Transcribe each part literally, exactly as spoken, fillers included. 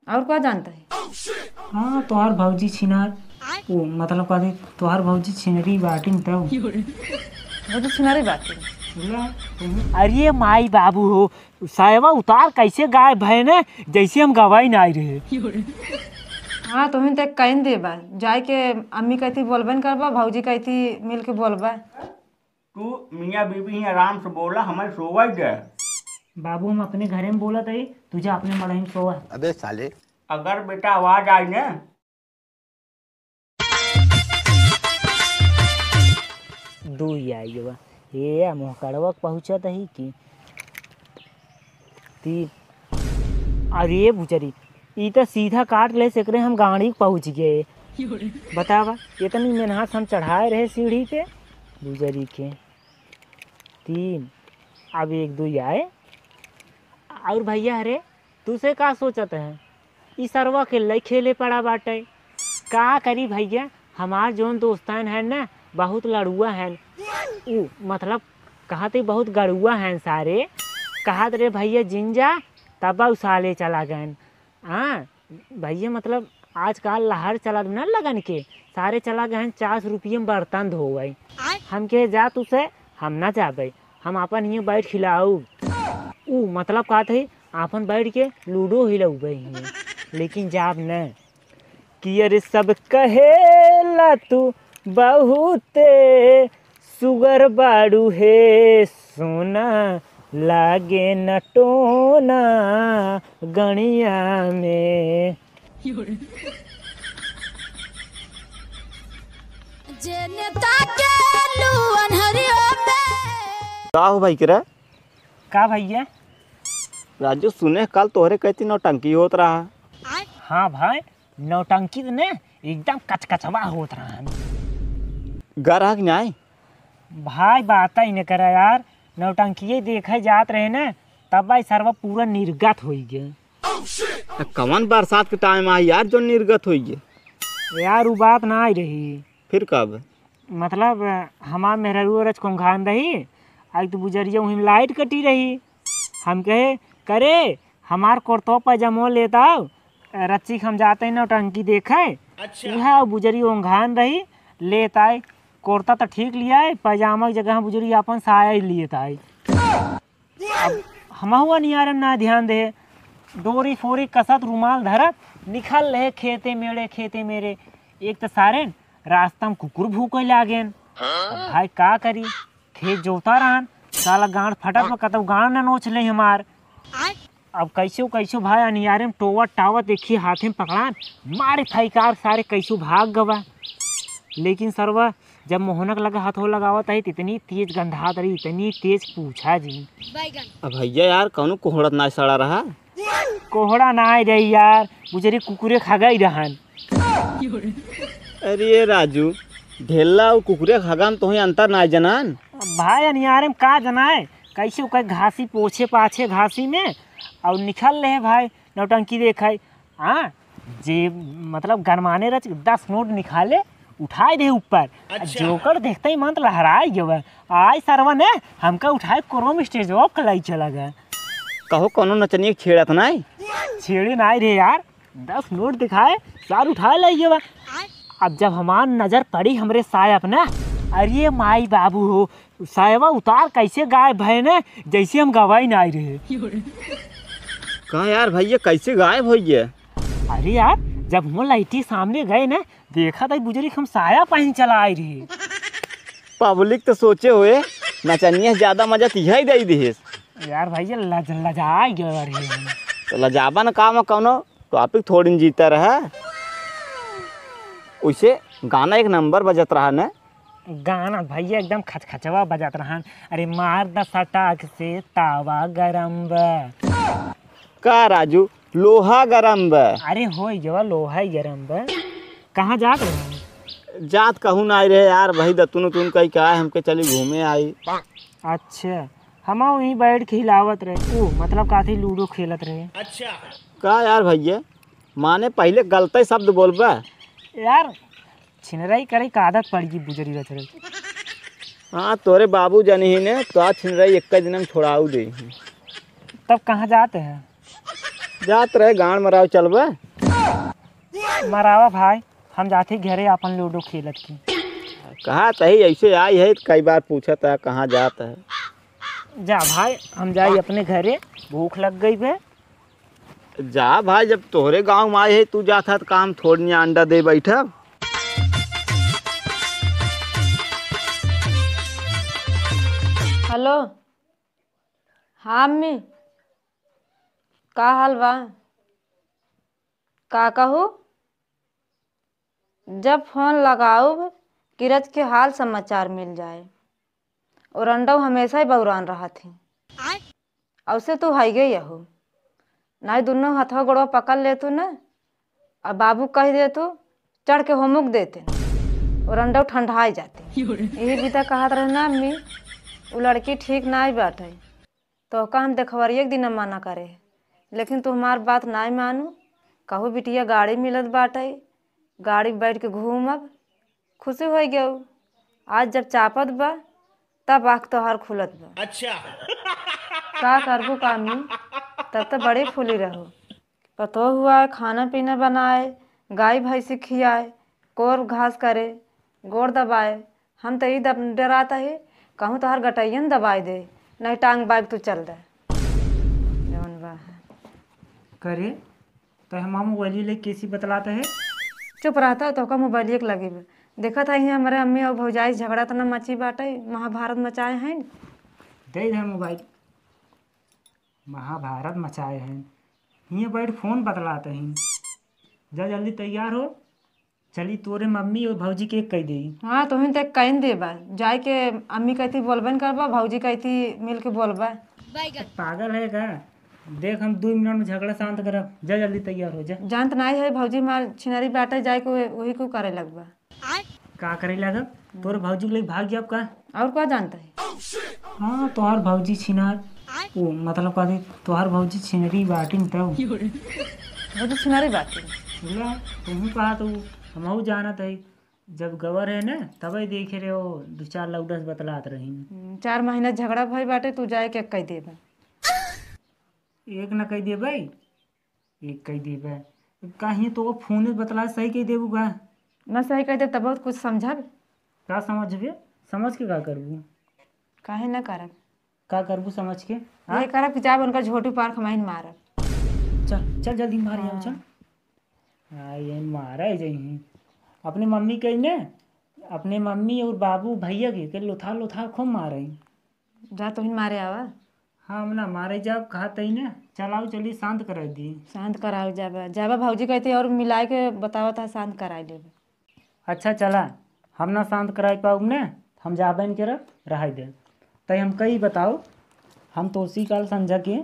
और का जानता है? हाँ, तोहार भौजी छिनार, वो मतलब का दे, तोहार भौजी छिनरी बाटिन तब। भौजी छिनारी बाटिन। बोला, तुम। अरे माई बाबू हो, सायवा उतार कैसे गायब भए ने, जैसे हम गवाई ना आई रहे। हाँ, तुम तो कहीं देबा, जाए के अम्मी कहती बोलबे न करबा, भौजी कहती मिल के बोलबा। तू मियाँ बीबी ही आराम से बोला, हमें सोवै दे। बाबू, हम अपने घरे में बोलत हई, तू जा अपने मड़ई में सोवा। अबे साले। अगर बेटा आवाज आई ने। दुई आई बा। ए, मोहकड़वा पहुँचत ही कि तीन। अरे बुजरी, ई त सीधा काट ले, सेकरे हम गाड़ी पहुँच गए। बतावा, इतनी मेहनत हम चढ़ाए रहे सीढ़ी पे बुजरी के। तीन, अब एक दुई आए। और भैया, अरे तू से का सोचत है? ई सरवा के लई खेले पड़ा बाटे। का करी भैया, हमार जौन दोस्तान है ना, बहुत लड़ुआ है। ऊ मतलब कहत ही बहुत गड़ुआ है सारे। कहत रे भैया जिन जा, तब ऊ साले चला गए। हाँ भैया, मतलब आजकल लहर चलत ना लगन के, सारे चला गए हैं चार सौ रुपये में बर्तन धोवे। आय। हम कहे जा तू से, हम ना जाबे, हम आपन हियाँ बैठ खिलाऊ। ऊ मतलब कहत ही आपन बैठ के लूडो हिलौबे हियाँ, लेकिन जाब न। कि अरे सब कहेला तू बहुते सुगर बाड़ू हे सोना, लागे न टोना गणिया में। जेने ताकेलू अन्हरिया में। का हो भाई केरा? का भैया? राजू, सुने कल तोहरे कहती नौटंकी होत रहा। हाँ भाई, नौटंकी तो ने एकदम कचकचवा होत रहा। गर आग नाय? भाई, बात ही न करा यार, नौटंकी देखे जात रहे न, तब भाई सरवा पूरा निर्गत होई गए। त कवन बरसात के टाइम आई यार जो निर्गत होई गए? यार, उ बात ना आई रही। फिर कब? मतलब, हमार मेहरारू रच कोंघान रही, आज तो बुजरिया वहीं लाइट कटी रही। हम कहे, करे, हमार कुर्तो पैजामो लेत आओ, रच्ची हम जाते हैं नौटंकी देखे। अच्छा। उहे बुजरी ओंघान रही, लेत आए। कुर्ता तो ठीक लिया है, पैजामा की जगह बुजरी अपन साया ही लियत आए। अब हमहू अनियारे ना ध्यान दे, डोरी फोरी कसत रुमाल धरत निकल रहे खेते मेरे, खेते मेरे। एक तो सारेन रास्ता में कुकुर भूके लागेन। अब भाई का करी, खेत जोता रहन, साला गांड फटत में कतौ गांड न नोच ले हमार। अब कैसो कैसो भाई अनियारे में टोवत टावत एक ही हाथे में पकड़ान, मारे फैकार सारे कैसो भाग गवा। लेकिन सरवा जब मोहनक लगे हाथो लगावत आई, त इतनी तेज गंधात रही, इतनी तेज पूछा जी। बैगन। अब भैया यार, कौनो कोहड़ा त नाय सड़ा रहा? कोहड़ा नाय रही यार, बुजरी कुकुरे खा गई रहन। अरे राजू, ढेला और कुकुरे खा गन तोहे अंतर नाय जनान? भाई अनियारे में का जनाए, कैसे ओकर घासी पोछे पाछे घासी में और निकल रहे भाई नौटंकी देखाई। हाँ, जे मतलब गरमाने रच दस नोट निकाले, उठाए दे ऊपर। अच्छा। जोकर देखते ही मन तो लहराए गए। आय सरवा ने हमका उठाए कोरोम स्टेज ऑफ कलाई चला गए। कहो कोनो नचनिया छेड़त नाई? छेड़े नाई रे यार, दस नोट दिखाए, सार उठाए ले गए। अब जब हमार नजर पड़ी हमरे सायब ना, अरे माई बाबू हो, सायबा उतार कैसे गायब भए ने, जैसे हम गवाई ना आई रहे। का यार भैया, कैसे गायब हो गया? अरे यार, जब हम लाइटी सामने गए ने, देखा था बुजुर्ग हम साया पहन चला आए रहे। पब्लिक तो सोचे हुए नचनिया से ज्यादा मजा तिहा ही दे दिहेस। यार भैया लज-, लजाए गए रहे हम। तो लजाबा न का में कौनो टॉपिक थोड़ी न जीता रहा। उसे गाना एक नंबर बजत रहा न। गाना भैया एकदम खचखचवा बजत रहन। अरे मार द सटाक से तावा गरम बा। का राजू, लोहा गरम बा? अरे होई गवा, लोहा ही गरम बा। कहाँ जात रहे? जात कहूँ ना आई रहे यार, भाई दतुन उतुन कही का हमके चली घूमे आई। अच्छा, हम वहीं बैठ के हिलावत रहे। ओ, मतलब का थी लूडो खेलत रहे। अच्छा। का यार भैया, माने पहले गलते शब्द बोलबा। यार, छिनराई करे का आदत पड़ गई बुजरी रचरई। हाँ, तोरे बाबू जानी ही ने तो आज छिनराई एक दिन हम छोड़ाऊ दे। तब कहाँ जाते हैं? जात रहे गाँड़ मराव चलबे। मरावा भाई, हम जात ही घरे आपन लूडो खेलत की। कहा तही ऐसे आई है, कई बार पूछत है कहाँ जात है। जा भाई, हम जाई अपने घरे, भूख लग गई बे। जा भाई, जब तोहरे गाँव में आए है, तू जात है तो काम थोड़निया अंडा दे बैठब। हेलो, हाँ अम्मी, का हाल बा? का कहू? जब फोन लगाउब, किरच के हाल समाचार मिल जाए। और अंडव हमेशा ही बौरान रहत ही। औसे तू हइगे यहू। नाई दुनो हथवा गोड़वा पकड़ लेतू न, अब बाबू कह देतू, चढ़ के होमुक देते। और अंडव ठंडाई जाते। यही बीता कहत रहे ना अम्मी, उ लड़की ठीक नाई बाटे। तोहका हम देखवरिये के दिन मना करे, लेकिन तू हमार बात नाई मानू। कहू बिटिया गाड़ी मिलत बाटे, गाड़ी बैठ के घूमब, खुशी होइ गयू। आज जब चापत बा, तब आँख तोहार खुलत बा। अच्छा। का करबू कामी, तब तो बड़ी फूली रहू। पतोह हुआ है, खाना पीना बनाए, गाय भैंसी खियाए, कोर घास करे, गोड़ दबाए। हम तो ई दब-, डरात ही, कहूँ तोहार गटैयन दबाए दे, नहीं टांग बाइक तू चल दे। जवन बा है। करे, तो हम मोबाइल लेके कैसी बतलाते हैं? चुप रहता, तोहका मोबाइल एक लगी बा। देखत है, यहाँ हमारे अम्मी और भौजाई झगड़ा तना मची बाटे, महाभारत मचाए हैं। दे दे मोबाइल। महाभारत मचाए हैं। हियाँ बैठ फोन बतलाते हैं। जा जल्दी तैयार हो। चली तोरे मम्मी और भौजी के एक कह देई। हाँ, तुहिन तो एक कह देबा। जाए के अम्मी कहती बोलबे न करबा, भौजी कहती मिल के बोलबा। पागल है का? देख हम दो मिनट में झगड़ा शांत करब। जा जल्दी तैयार हो जा। जानत नाई है भौजी हमार छिनरी बाटे, जाए के वही को करे लगबा। का करे लागब? तोर भौजी के लेके भाग जाब का? और का जानता है? हाँ, तोहार भौजी छिनार, ओ, मतलब कहते, तोहार भौजी छिनरी बाटिन तब। भौजी छिनरी बाटिन। बोला, तुहूँ कहा तो हमहू जानत है, जब गवर है ना, तबे देखे रहे हो, दो चार लौडस बतलात रही। हम्म, चार महीना झगड़ा भई बाटे, तू जाए के कह देबे। एक ना कह देबे, एक कह देबे। काहे तो फोन बतला सही कह देबू का? ना सही कह देब तब बहुत कुछ समझब। का समझबे? समझ के का करबू? काहे ना करब? का करबू समझ के? हाँ? ये करब कि जाब उनका झोटू पार्क माइन मारब। चल, चल जल्दी मार आओ, चल। हाँ। हाँ, ये मारा ही जइहीं। अपने मम्मी कही ने, अपने मम्मी और बाबू भैया के, के लोथा लोथा खूब मारे। जा तोहिन मारे आवा। हम ना मारे जाब, कहा तई ने। चलाओ, चली, शांत कराई दी। शांत कराओ जाबा। जाबा भौजी कहती और मिलाए के बतावा था, शांत कराई लेबे। अच्छा चला, हम ना शांत कराई पाउब ने, हम जाबे न करब, रहाई दे। तई हमका ई बताओ, हम तोसी काल संझा के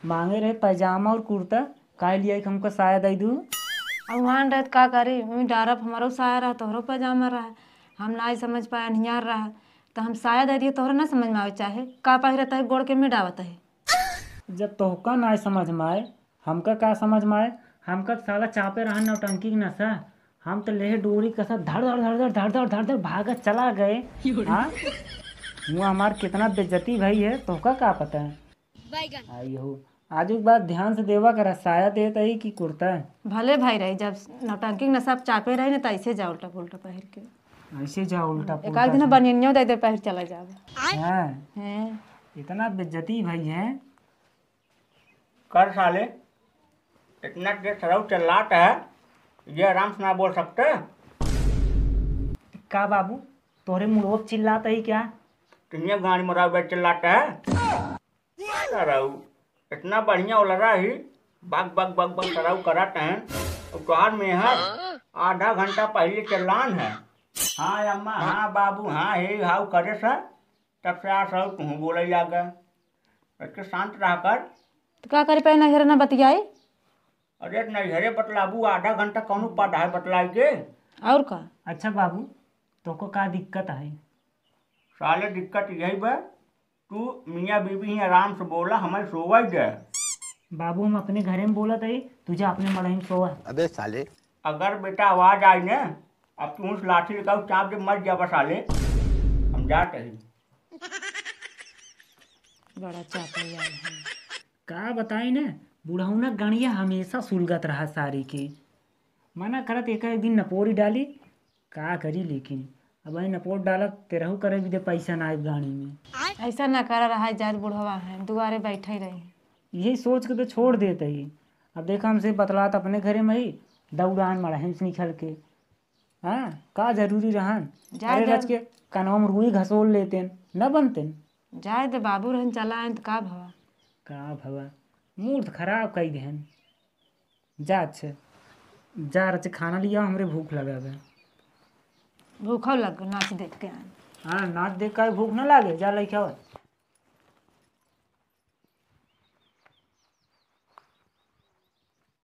मांगे रहे पैजामा और कुर्ता, काहे लिया कि हमका साया दई दू? अब वहाँ रहे त का करी, वहीं डारब, हमारो साया रहा, तोहरो पैजामा रहा, हम नाई समझ पाए, अनहियार रहा, त हम साया दे दिए, तोहरा ना समझ में आवे चाहे, का पहिरत है, गोड़ के में डावत है। जब तोहका नाई समझ में आए, हमका का समझ में आए, हमका त साला चापे रहा नौटंकी के नशा, हम त लेहे डोरी कसा धड़ धड़ धड़ धड़ धड़ धड़ धड़ धड़ भागत चला गए। हाँ, हुआ हमार कितना बेइज्जती भई है, तोहका का पता है? आई हो, आज एक बात ध्यान से देवा करा, साया देत आई कि कुर्ता? भले भाई रही, जब नौटंकी के नशा चापे रही ना, त ऐसे जा उल्टा पुल्टा पहिर के। ऐसे जा उल्टा एक पुल्टा आध दिन से। बनियनियो दे दे, पहिर चला जावे। हाँ। हैं। इतना बेइज्जती भई है। कर साले, इतना तेज सरऊ चिल्लात है, ये आराम से ना बोल सकते? का बाबू, तोहरे मुड़ोप चिल्लात है क्या? तुमने गाड़ी मराव बैठ चिल्लात है? सरऊ, इतना बढ़िया ओलरा ही, बक बक बक बक सरऊ करत हैं, और तोहार मेहर आधा घंटा पहले चिल्लान है। हाँ अम्मा, हाँ बाबू, हाँ हे हाउ करे सर, तब से आ सरऊ तुहूँ बोले लागे। बच्चे शांत रहा कर। तो का करी, पहले नैहरे ना बतियाई? अरे नैहरे बतलाबू, आधा घंटा कौनो पद है बतलाई के? और का? अच्छा बाबू, तोको का दिक्कत है? साले दिक्कत यही बा, तू मियाँ बीबी ही आराम से बोला, हमें सोवई दे। बाबू हम अपने घरे में बोलत है, तू जा अपने मड़ई में सोवा। अबे साले। अगर बेटा आवाज आई ने, अब तू उस लाठी लेकर चाप दे, मर जाबा साले। हम जात ही। बड़ा चापा यार है। का बताई ने, बुढ़ौना गणिया हमेसा सुलगत रहा सारी के। मना करत एक एक दिन नपोरी डाली, का करी लेकिन। अब आई नपोर डालत तेरहू करे भी दे पैसा ना आइब गाड़ी में। ऐसा ना करा रहा, जात बुढ़वा है, दुआरे बैठे रही। यही सोच के तो छोड़ देत ही। अब देखा हमसे बतलात अपने घरे में ही, दौड़ान मड़हे से निकल के। हाँ, का जरूरी रहन? जाए अरे दे। रच के कनवा में रुई घसोल लेतेन, न बनतेन। जाए दे बाबू रहन चला आएन त का भवा? का भवा? मूड खराब कई देहन। जा अच्छे, जा रच खाना लिया, हमरे भूख लगा बे। भूखो लग नाच देख के आएन। हाँ, नाच देख के भूख न लागे, जा लइके आवा।